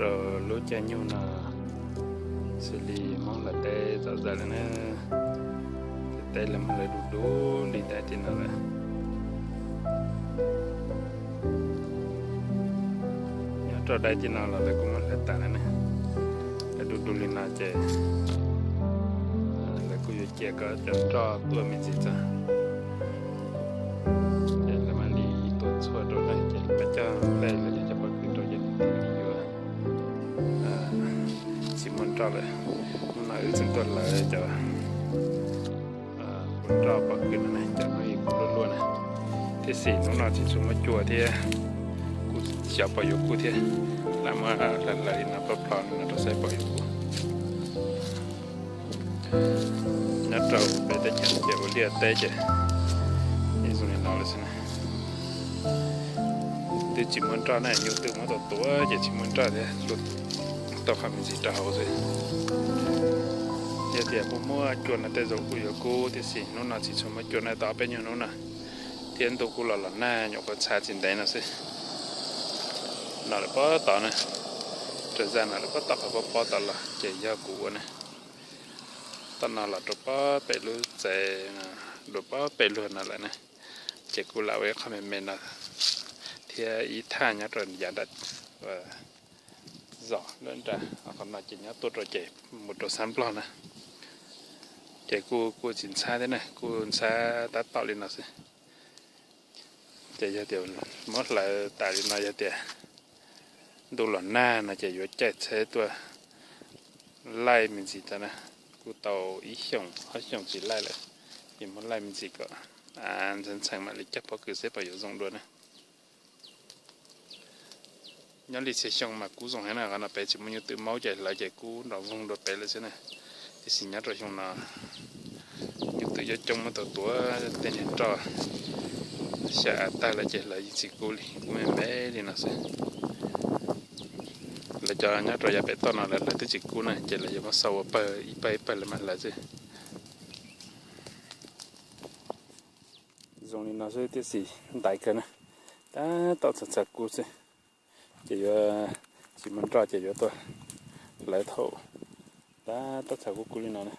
Rau lub caij nyoog no xws li Hmoob lawv teb txom txaim lawm na, ces teb lawv muab lawv du du li daim tim no lawm. Nyob rau daim tim no los lawv kuj muab hlawv tas lawm ne. Lawv du du li no ces lawv kuj yuav cia kom cov nroj tuaj me ntsis txog, ces lawv mam li tuaj txhua rau na, ces lawv coj nplaig lawv cov pob kws rau ces lawv thiaj li yuav tsis muaj nroj lawm. Hnub no wb tseem tuaj hlawv cov nroj pob kws no na, cov no kuj luaj luaj na, tiam sis hnub no tsis tshua muaj cua thiab, kuj xyov pom yuav kub thiab. Lam muab hlawv hlawv li no plho plho li no rau saib pom yuav kub. Nyob rau peb teb chaws ces ua liaj teb ces yeej zoo li no lawm xwb na. Twb tsis muaj nroj na, nyuj twm muab tau tuav ces tsis muaj nroj thiab, tsuas tau qhov me ntsis rau hauv xwb. Yog tias kuj muaj cua no tej zaum kuj yuav kub, tiam sis hnub no tsis tshua muaj cua na, tau ob peb nyuag hnub no thiab ntuj kuj los los nag nyuam qhuav txha tsis ntev no xwb. No lawm pob tod na, raws zaj no lawm pob tod qhov pob pob tod los ces yog kuv ua na. Toj no los rau pob pem lub tsev, rau pob pem luag no lawm na. Ces kuv lam ua ib qho me me no thiab ib thaj nyob rau yav nram zos lawm nrad, qhov no ces nyob tuaj rau ces mus rau sab Nplog na. Ces kuj kuj tsis ntxhab thiab na, kuj ntxhab tab tom li no xwb. Ces yog tias muab hlawv tas li no, yog tias ntuj los nag no ces yuav caij tsheb tuaj laij me ntsis tau na. Kuj tau ib xyoos ob xyoos tsis laij lawm, ces muab laij me ntsis kom av ntxhee ntxhee mam li coj pob kws seb puas yuav zoo dua na. Nyob li txhia xyoo mas kub zoo heev na, qhov no pem tsis muaj nyuj twm maub ces hlawv ces kub nrov voog dua pem lawm xwb na. Tiam sis nyob rau xyoo no nyuj twm coob coob muab tau tuav tej niag nroj xyaw av tag lawm ces hlawv yeej tsis kub li, kub me me li no xwb. Lawv cov nyob rau yav pem toj no lawv hlawv twb tsis kub na, ces lawv yuav muab xaus ua pawg ib pawg ib pawg lawv mam hlawv xwb. Zoo li no xwb tiam sis ntaiv kawg na, tab tom txhaws txhaws kub xwb. Ces yuav tsis muaj nroj ces yuav tuaj hlawv thaum tab tom txhaws kub kub li no na.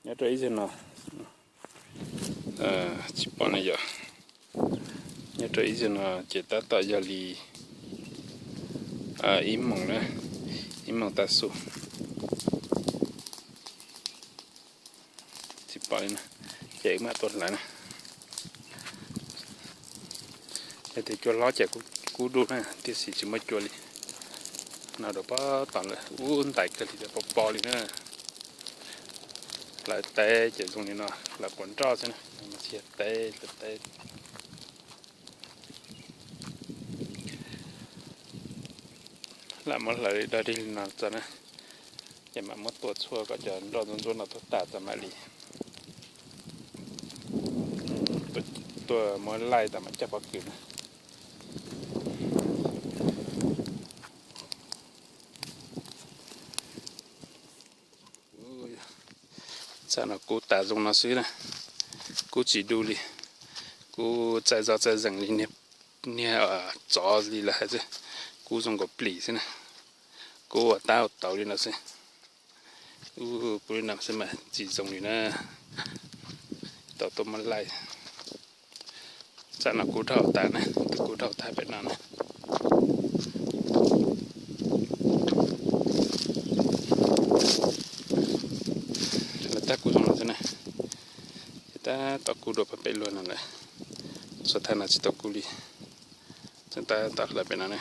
Nyob rau ib zaug no, tsis pom ne yom. Nyob rau ib zaug no ces tab tom yog li ib moos na, ib moos tav su. Tsis pom li na, ces wb mam tuaj hlawv na. Yog tias cua hlob ces kub dub na, tiam sis tsis muaj cua li. No rau pob tom lawm, ub ntaiv kawg li, pob pob li na. Hlawv teb ces zoo li no, hlawv quav nroj xwb na, tsis yog teb, hlawv teb. Lam muab hlawv li dog dig li no txog na, ces mam muab tua tshuaj kom cov nroj ntsuab ntsuab no tuaj tas txog mam li tuaj muab laij tas mam coj pob kws na. Txaj no kub tas zoo no xwb na, kub tsis dub li, kub txaij zoj txaij zees li niag tsov li lawv hais xwb, kub zoo nkaus plis xwb na, kub ua tab ua tauv li no xwb. Ub, kub li no xwb mas tsis zoo li na, tau tuaj muab laij. Txaj no kub dhau tas na, twb kub dhau tas pem no na. Lawv tab kub zoo no xwb na, ces tab tom kub dua pem luag no lawm, xuas thaj no tsis tau kub li. Tseem tab tom hlawv pem no ne,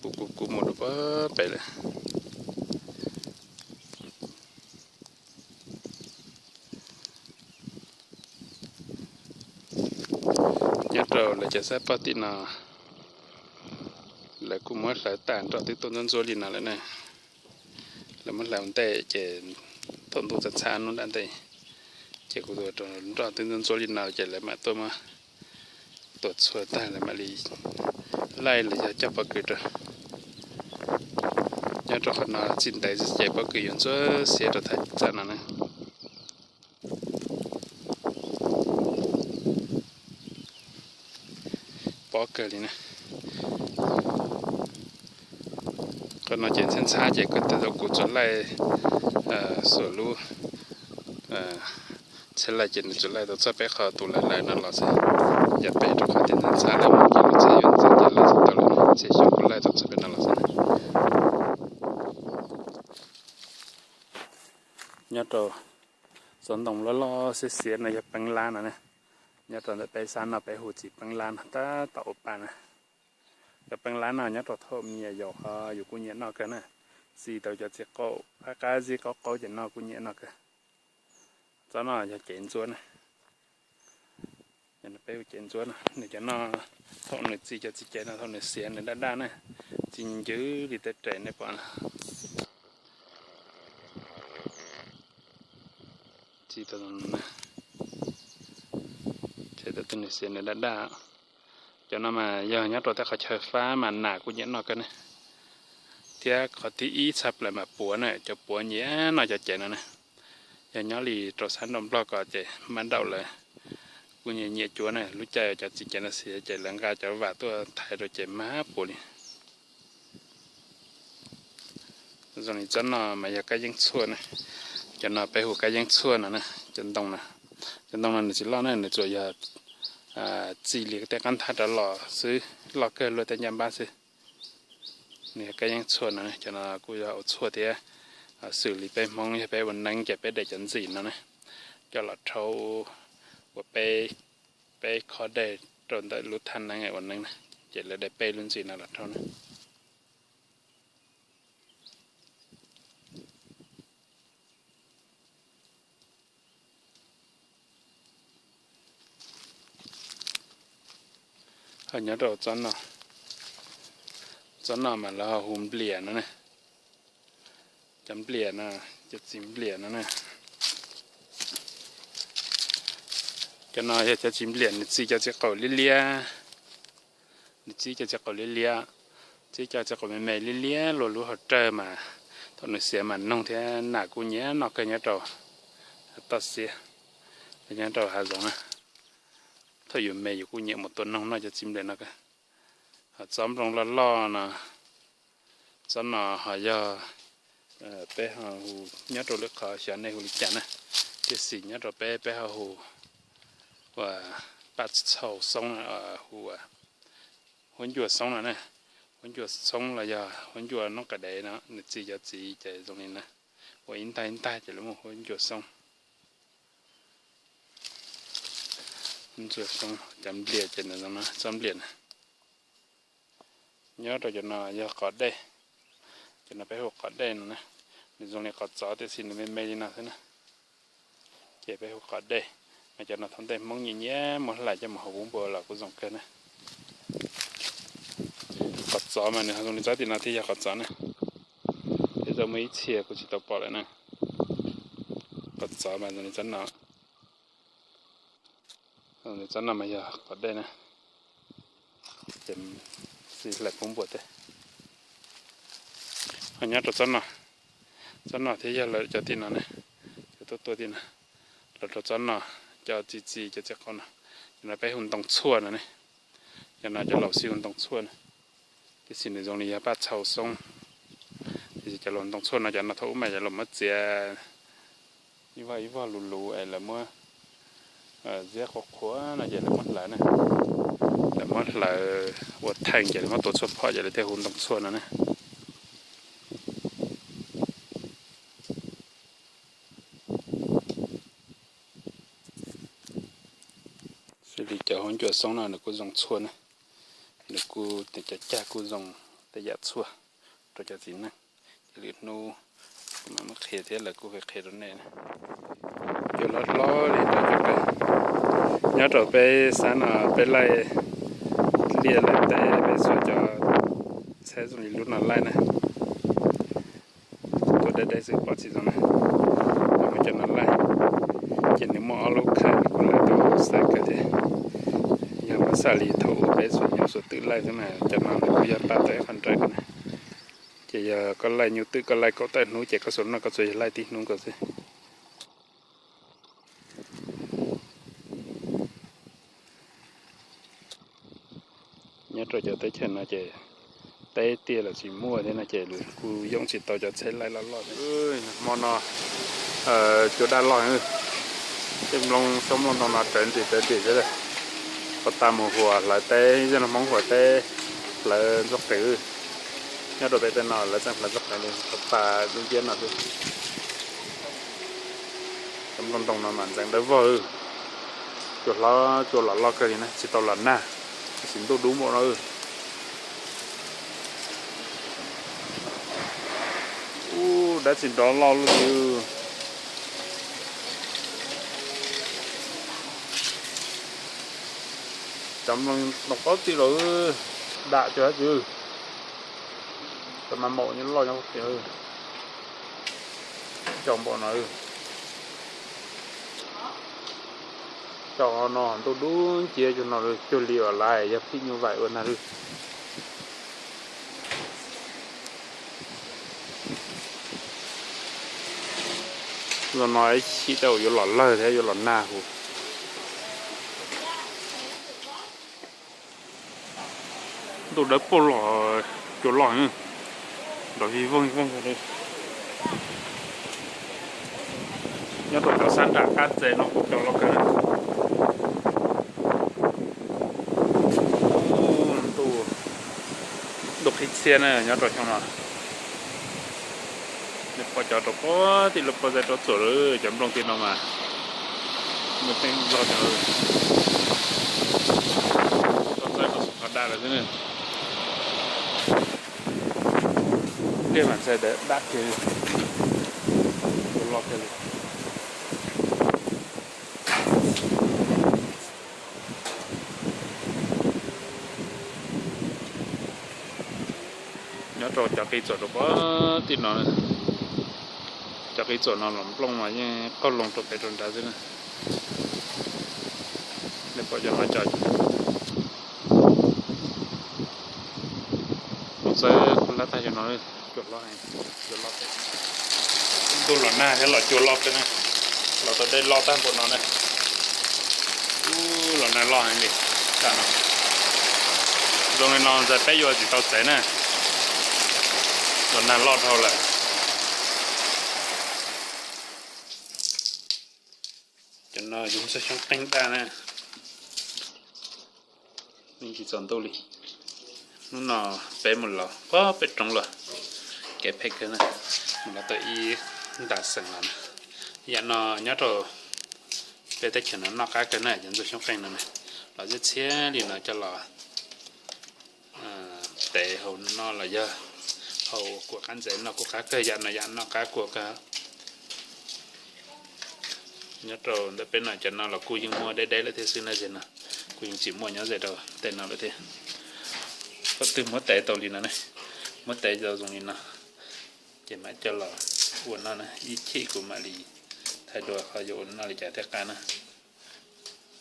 kub kub kub mus rau pem lawm. Nyob rau lawv cov sab pog tim no, lawv kuj muab hlawv tas nroj twb tuaj ntxuab ntxuab li no lawm na. Lawv muab hlawv ua ntej ces thaum ntuj txhab txhab hnub nram ntej, ces kuj tuaj rau nroj twb ntxuab ntxuab li no ces lawv mam tuaj muab tua txhua tag lawv mam li laij los yog coj pob kws rau. Nyob rau qhov no tsis ntev ces pob kws yuav ntxuab xiab rau thaj tsam no na. Pob kawg li na. Qhov no ces ntxhab ntxhab ces kuv txawm, kuv txawm laij xuas lub txhab laij ces nws txawm laij tau txog peb qhov tus lawv lawv no los xwb. Yog peb rau qhov tias ntxhab ntxhab lawm ces kuv txhab yuav ntxhab ces laij tsis tau lawm, ces xyov kuv laij tau txog peb no los xwb. Nyob rau tsob ntoo loj loj xiab xiab no yog peeb lab no ne. Nyob rau ntawm peb sab no peb hu txiv peeb lab no tab tom ua pa na. Cov peeb lab no nyob rau thaum me nyuam yaus ho yus kuj nyiam noj kawg na. Txi tau cov txiv qaub phab qab zib qaub qaub ces noj kuj nyiam noj kawg. Tsob no yog cev ntxuab na. Peb hu cev ntxuab no, nws cov no thaum nws txi cov txiv cev no thaum nws xiav nws daj daj na, txi ncw li tej rev nej pom no. Txi tau, txi tau tej nws xiav nws daj daj. Cov no mas yog nyob rau tej qhov chaw fab mas nas kuj nyiam noj kawg ne. Thiab qhov thib ib tshaj plaws mas puav na, cov puav nyiam noj cov cev no na. Yog nyob li rau sab nraum Nplog ko ces mab daum lawv kuj nyiam nyiam cuab na, lub caij cov txiv cev no xiav ces lawv nqa cov vam tuaj thaiv rau ces mab puav li. Zoo li tsob no mas yog kab yeeb tshuaj na, cov no peb hu kab yeeb tshuaj no na, cov ntoo no. Cov ntoo no nws tsis loj na, nws tsuas yog txi li tej qab nthab rov los xwb, loj kawg luaj tej ncaj npab xwb. Nws yog kab yeeb tshuaj no, cov no kuj yog ua tshuaj thiab. Xws li peb Hmoob yog peb ua neeb ces peb de cov ntxim no na, coj los rhaub ua peb, peb khob dej rau ntawm lub thaj neeb ua neeb na, ces lawv de peb lub ntxim no los rhaub na. Ho nyob rau tsob no, tsob no mas lawv ho hu npliam no ne. Cov npliam no, cov txiv npliam no ne. Cov no yog cov txiv npliam nws txi cov txiv qaum liab liab. Nws txi cov txiv qaum liab liab, txi cov txiv qaum me me liab liab luaj lub hauv rawg mas thaum nws xiav mas noog thiab nas kuj nyiam noj kawg nyob rau toj siab, nyob rau hav zoov na. Thaum yus me yus kuj nyiam mus tua noog noj cov txiv npliam no kawg. Ho tsob nplooj loj loj no, tsob no ho yog peb ho hu, nyob rau lwm qhov xyov nej hu li cas na, tiam sis nyob rau peb peb ho hu ua paj txhau xoob, hu ua huab ncua xoob no na. Huab ncua xoob los yog huab ncua noob qa dev no nws txi cov txiv ces zoo li na, ua ib ntag ib ntag ces lawv muaj huab ncua xoob. Huab ncua xoob, cov npliam ces nws zoo no, tsob npliam na. Nyob rau cov no yog qos dej, cov no peb hu qos dej no na. Nws zoo li qos txov tiam sis nws me me li no xwb na. Ces peb hu qos dej, mas cov no thaum ntej Hmoob nyiam nyiam muab hlais coj mus hau pub npua los kuj zoo kawg na. Qos txov mas nws ho zoo li tsob tim no thiab yog qos txov na. Tej zaum muaj ib txhia kuv tsis tau pom lawm na. Qos txov mas zoo li tsob no. Tsob no mas yog qos dej na, ces xi hlais pub npua tej. Ho nyob rau tsob no, tsob no thiab yog lawv cov tim no ne, cov tuaj tuaj tim no, los rau tsob no, cov txi txi cov txiv qaub no, cov no peb hu ntoo tshuaj no ne. Cov no cov laus xi hu ntoo tshuaj na, tiam sis nws zoo li yog paj txhau xoob. Tiam sis cov laus ntoo tshuaj no cov no thaum ub mas cov laus muab txiav ib vog ib vog luv luv es lawv muab ziab qhuav qhuav no ces lawv muab hlawv na, lawv muab hlawv ua theej ces lawv muab tua tshuaj phom ces lawv thiaj hu ntoo tshuaj no na. Xws li cov huab ncua xoob no nws kuj zoo tshuaj na, nws kuj tias cov cag kuj zoo tej yam tshuaj rau cov txiv neej. Ces lwm hnub kuv mam muab qhia thiab lawv kuj qhia rau nej. Cua hlob hlob li no, nyob rau peb sab no peb laij liaj laij teb peb xuas cov txhab zoo li lub no laij na. Tua deb deb xwb pom tsis zoo na. Muab cov no laij, ces nws muaj ob lub khawm kuj laij tau xav kawg thiab. Yog muab xam li thaum ub peb xuas nyuj xuas twm laij xwb mas cov no nws kuj yog paj tau ib qho nrawm na. Ces yog koj laij nyuj twm koj laij kaum tawm hnub ces koj xuas no koj tsuas yog laij tib hnub nkaus xwb. Nyob rau cov teb chaws no ces Teb tiag los tsis muaj thiab no ces kuj yoom tsis tau cov tsheb laij loj loj. Hmo no cua daj loj, tej nplooj xyoob nplooj ntoo no rawv ntim rawv ntim xwb. Pos tas mus huam hlawv teb, zej no Hmoob huam teb hlawv ntxuag qees. Nyob rau pem tej no lawv tseem hlawv ntxuag qees li, pos tas dub nciab no xwb. Cov nplooj ntoo no mas ntxeev dawb vog. Cua hlob cua los loj kawg li na, tsis tau los nag, tab sis ntuj dub npaum no. Ub, dab tsi nrov loj luaj li. Cov nplooj ntoo pob tij los dam cua dab tsi. Cov mas maum nyob loj nyob tias cov npaum no. Cov no ntuj dub nciab cua no cuag li uas lawv yog phim nyuj vais ua nag lawm. Zaum no ib chim tej zaum yuav los lawg thiab yuav los nag huv. Ntuj dawb paug los cua loj, nrov vij voog voog li. Nyob rau cov sab nram qab tsev no kuj cua loj kawg. Ntuj, ntuj qhib txhiab na nyob rau xyoo no. Nej pom cov rau pob tij lawv pov zais rau txuam lawm, cov nplooj tij no mas nplooj teeb loj cov. Txawb no xub qhov daj lawm xwb. Liaj mas ntxhais dab kiag, cua loj kiag li. Nyob rau cov qi txuam rau pob tij no, cov qi txuam no los nplooj mas yeej qaug loo rau pem rau nrad xwb na. Nej pom cov no cov, kuv txawb kuv lab tag cov no, cua loj, cua loj. Ntuj los nag thiab los cua loj kawg na, los tau dej loj tag npaum no na. Ub, los nag loj heev li. Tam no zoo li no ntxhais peb yuav tsis tau txev na, los nag loj dhau lawm. Cov no yog ntxuag xyoob qeej daj na, yeej tsis tsaus ntuj li. Hnub no peb mus los pem roob los, kev phem kawg na, mus los tau ib ntas xees los na. Yam no nyob rau peb teb chaws no noj qab kawg na, cov ntxuag xyoob qeej no na, los txhiab txhiab li no coj los tev hau noj los yog hau kua qab ntxeev noj kuj qab kawg, yam no yam noj qab kua kawg. Nyob rau ntawm peb no cov no los kuj yeej muaj deb deb lawm thiab xwb na, ces no kuj yeej tsis muaj nyob ze rau tej no lawm thiab. Qhov twg muab tev tau li no ne, muab tev tau zoo li no, ces mam coj los ua noj na. Ib chim kuv mam li thaij dua qhov yuav ua noj li cas thiaj qab na.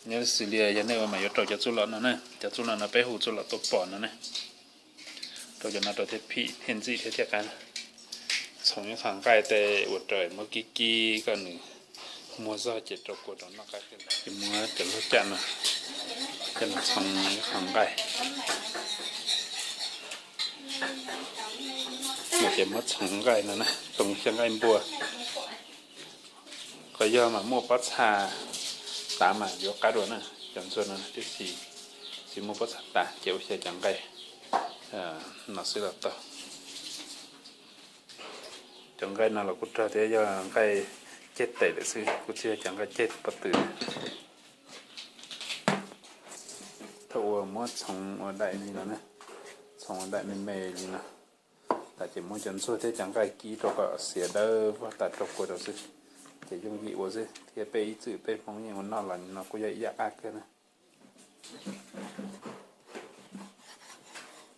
Nyob xws li yog nej ua mas yuav rau cov txuj lom no na, cov txuj lom no peb hu txuj lom tua pom no ne. Rau cov no rau thiaj phim thiaj ntxim thiab thiaj qab. Txhoov ib qho nqaij tej ua rau muab kib kib kom nws muag zog ces rau kua rau noj qab kawg. Ces muab cov lub caj no, caj no txhoov ib qho nqaij. Ces muab txhoov nqaij no na, txhoov xyaw nqaij npua. Qhov yog mas muaj pob txha tas mas yuav qab dua na, cov ntxuag no tiam sis tsis muaj pob txha tas ces ua xyaw cov nqaij no xwb los tau. Cov nqaij no los kuj rog thiab, yog nqaij ceg tes lawm xwb, kuj tsis yog cov nqaij ceg pob tw. Thaum uas muab txhoov ua daim li no, txhoov ua daim me me li no tas ces muab cov ntxuag thiab cov nqaij kib rau kom xiav dawb vog tas rau kua rau xwb, ces yooj yim ua xwb thiab peb ib txwm peb Hmoob yeej ua noj los no kuj yog ib yam qab kawg na.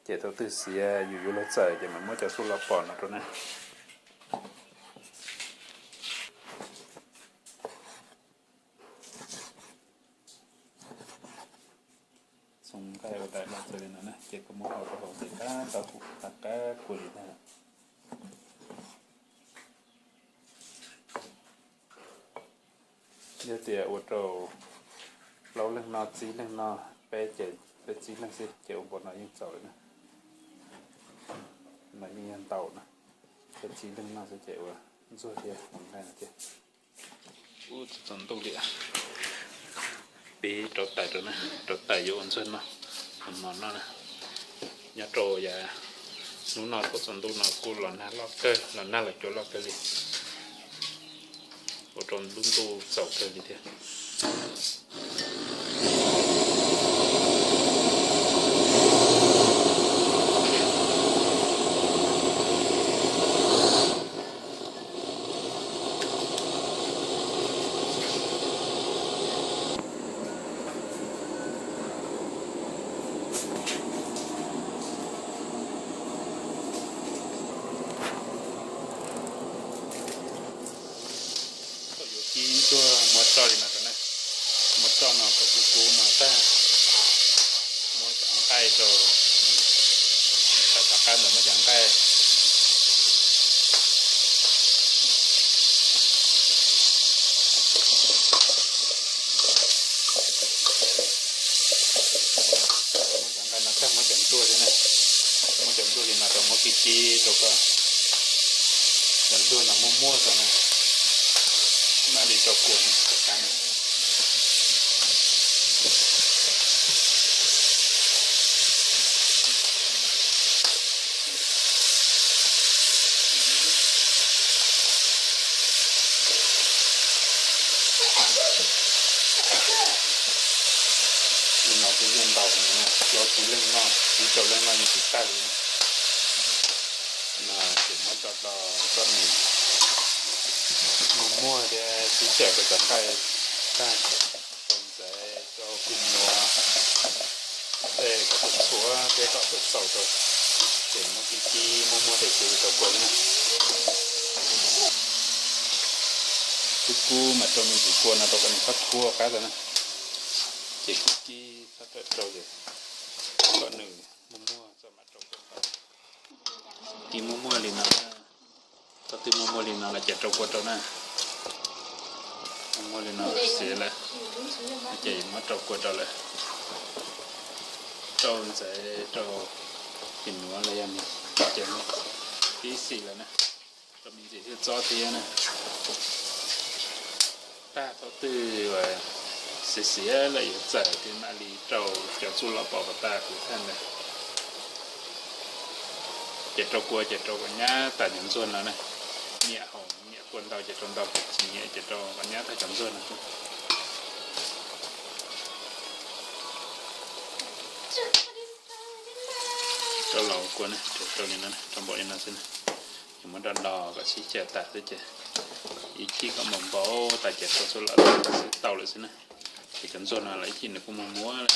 Ces thaum twg xiav yus yuav luag txawm ces mam muab cov xuj los pom no rau na. Txhoov nqaij ua daim los txawm li no na ces koj muab hau rau hauv ces qab tau qab kua li ntag. Yog tias ua rau plaub leeg noj, txib leeg noj, peb ces peb txib leeg xwb ces ua npaum no yeej txaus lawm na. Mas yeej yog ntaus no, txhob txib leej noj xwb ces ua ntxuag thiab ua nqaij no thiab. Ub, txog ntuj li, pib rauv taws rau na, rauv taws yuav ua ntxuag noj, ua mov noj na. Nyob rau yav hnub no thaum txog ntuj no kuj los nag loj kawg, los nag los cua loj kawg li, ua rau lub ntuj txaus kawg li thiab. Thaum yuav kib ntsuag muab roj li no rau na, muab roj no kom kub kub no tag, muab cov nqaij rau, tom qab ntawd muab cov nqaij, muab cov nqaij no tag muab cov ntsuag thiab na, muab cov ntsuag li no rau muab kib kib rau kom cov ntsuag no muaj muaj tau na, mam li rau kua na. Li no twb yeej ntau heev na, plaub tsib leej noj, ib rau leej noj yeej tsis tag li. No ces muab rau rau koj mus muag muag thiab sib cawm rau cov nqaij tag, rau ntxaiv rau kua muag, tej kom txhua txhua thiab kom txaus txaus rau, ces muab kib kib muab muab tej kuv rau kua na. Kub kub mas rau me ntsis kua no rau kom nws txhob kub qab tau na. Ces kib kib txhob rawm rau ces kom nws muag muag txog mam rau kua tau. Kib muag muag li no, thaum twg muag muag li no lawm ces rau kua rau na. Muag muag li no xiav lawm ces muab rau kua rau lawm. Rau ntxaiv rau tis nuav los yog ces tib xis lawm na, rau me ntsis thiaj txob thiab na. Tag thaum twg xiav xiav lawm yuav txawm ces mam li rau cov txuj lom pom kom tag kuv thaj ntawd. Ces rau kua ces rau kom nyab tas cov ntxuag no na. Nyiam haum nyiam kua ntau ces rau ntau, tsis nyiam ces rau kom nyab tas cov ntxuag no. Rau los kua na, rau li no, rau npaum li no xwb na. Ces muab do do kom sib xyaw tas xwb ces ib chim kom npau npau tas ces rau txuj lom xwb tau lawm xwb na. Ces cov ntxuag no los ib chim nws kuj muag muag lawm.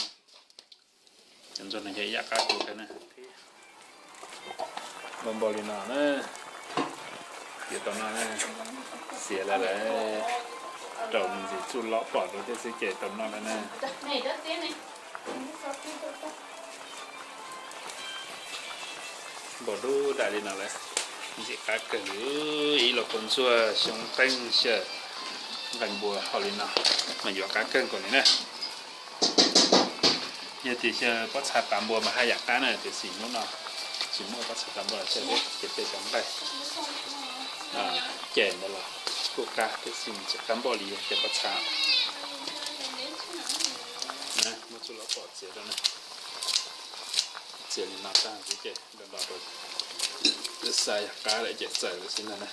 Cov ntxuag no yog ib yam qab kua thiab na. Npau npau li no na. Yuav tau noj na. Xiav lawm lawm, rau me ntsis txuj lom pom rau thiab xwb ces tau noj lawm na. Npau dub dam li no lawm, ntxim qab kawg li. Ib los kua ntxuag xyoob teeb xyaw nqaij npua hau li no mas yuav qab kawg nkaus li na. Yog tias xyaw pob txha tav npua mas haj yam qab na, tiam sis hnub no tsis muaj pob txha tav npua xyaw thiab ces tej cov nqaij ces ntawd los kuj qab, tiam sis ntxim qab npaum li yog xyaw pob txha. Muab txuj lom pom txiav rau na. Txiav li no tag xwb ces do do rau, lub xav yog qab lawm ces txawm lawm xwb ntag na.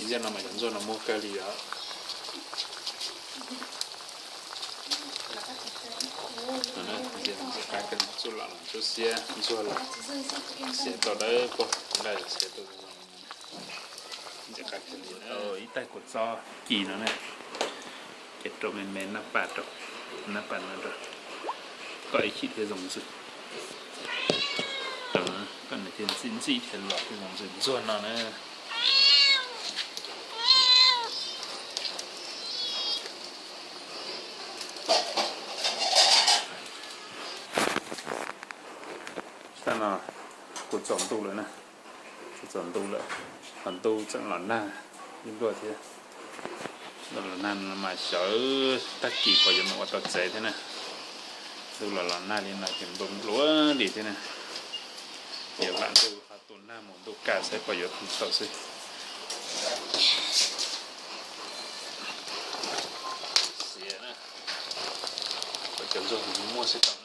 Ib zaug no mas cov ntxuag no muag kawg li os. Ntxim qab kawg, txuj lom los ntsuab xiab, ntxuag los xiav tau dawb paug, nqaij los xiav tau zoo. Ntxim qab kawg li, tau ib taig kua txob ci no na, ces rau me me nab pas rau, nab pas no rau, koj ib chim thiaj zoo ntxwg. Rau koj nws thiaj ntxim ntxim thiaj los thiaj zoo ntxwg ntxuag no na. Tag no kuj tsaus ntuj lawm na, kuj tsaus ntuj lawm, ho ntuj tseem los nag ib npluag thiab. Ntuj los nag no mas xyov tag kis puas yuav mus ua tau tsev thiab na. Ntuj los los nag li no ces nplua nplua li thiab na. Yuav vam ntuj ho tus nag mus ntuj kaj saib puas yuav tau xwb. Xiav na, cov ntsuag muaj sib tau na.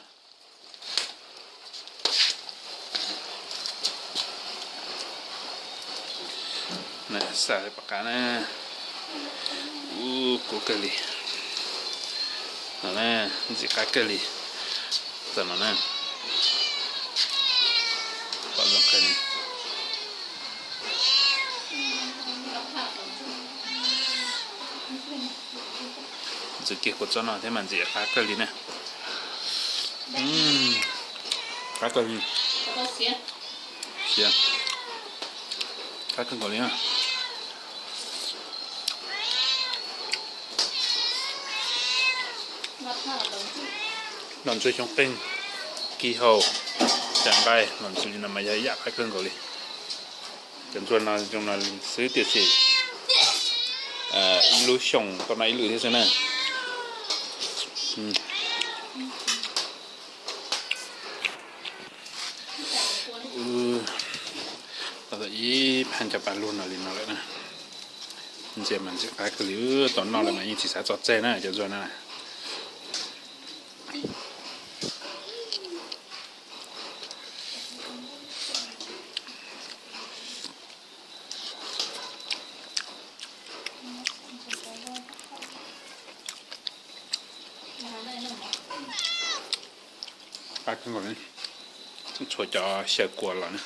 Xav pom qab na. Ub, kub kawg li. No na, ntxim qab kawg li. Tam no na, pom zoo kawg li. Ntxim kiag kuv txob no thiab mas ntxim qab kawg li na. Qab kawg li. Qab kawg nkaus li. Los ntsuag xyoob qeej, kib hau, cov nqaij los ntsuag li no mas yog ib yam qab kawg nkaus li. Cov ntsuag no zoo no xwb tiam sis lub xyoo tau noj ib lwm thiab xwb na. Tau ib pheej cov pas lug no li no lawm na. Ntxias mas ntxim qab kawg li, tau noj lawm mas yeej tsis xav tso tseg na cov ntsuag no na. Qab kawg nkaus li. Txhua cov xyaw kua los na,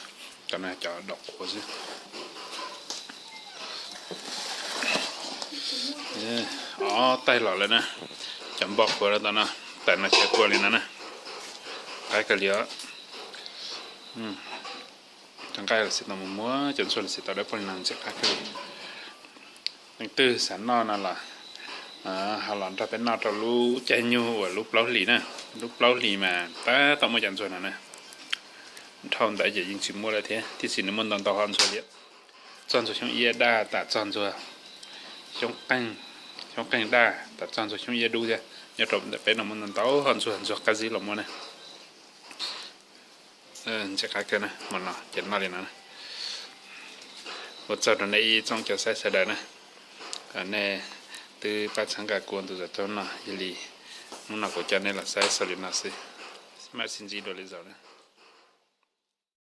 cov no cov dom qhuav xwb. Ob taig los lawm na, cov npog qhuav los tam no, tam no xyaw kua li no na. Qab kawg li os. Cov nqaij los xij tau mus muab cov ntsuag los xij tau dawb paug li no ntxim qab kawg li. Leej twg xav noj no los ho los nrog peb noj rau lub caij nyoog uas lub plaub hlis na. Lub plaub hlis mas tab tom muaj cov ntsuag no na. Dhau ntawd ces yeej tsis muaj lawm thiab, tiam sis nws muaj ntau ntau hom ntsuag li. Txog ntsuag xyoob iab daj, tam txog ntsuag xyoob qeej, xyoob qeej daj, tam txog ntsuag xyoob iab dub thiab. Nyob rau ntawm peb no muaj ntau ntau hom ntsuag, ntsuag qab zib los muaj na. Ntxim qab kawg na, hmo no ces noj li no na. Ua tsaug rau nej ib tsoom cov saib sawv daws na. Nej twb pab txhawb nqa kuv ntu zam tau no, yog li hnub no kuv coj nej los saib xaus li no xwb. Mam sib ntsib dua lwm zaus na.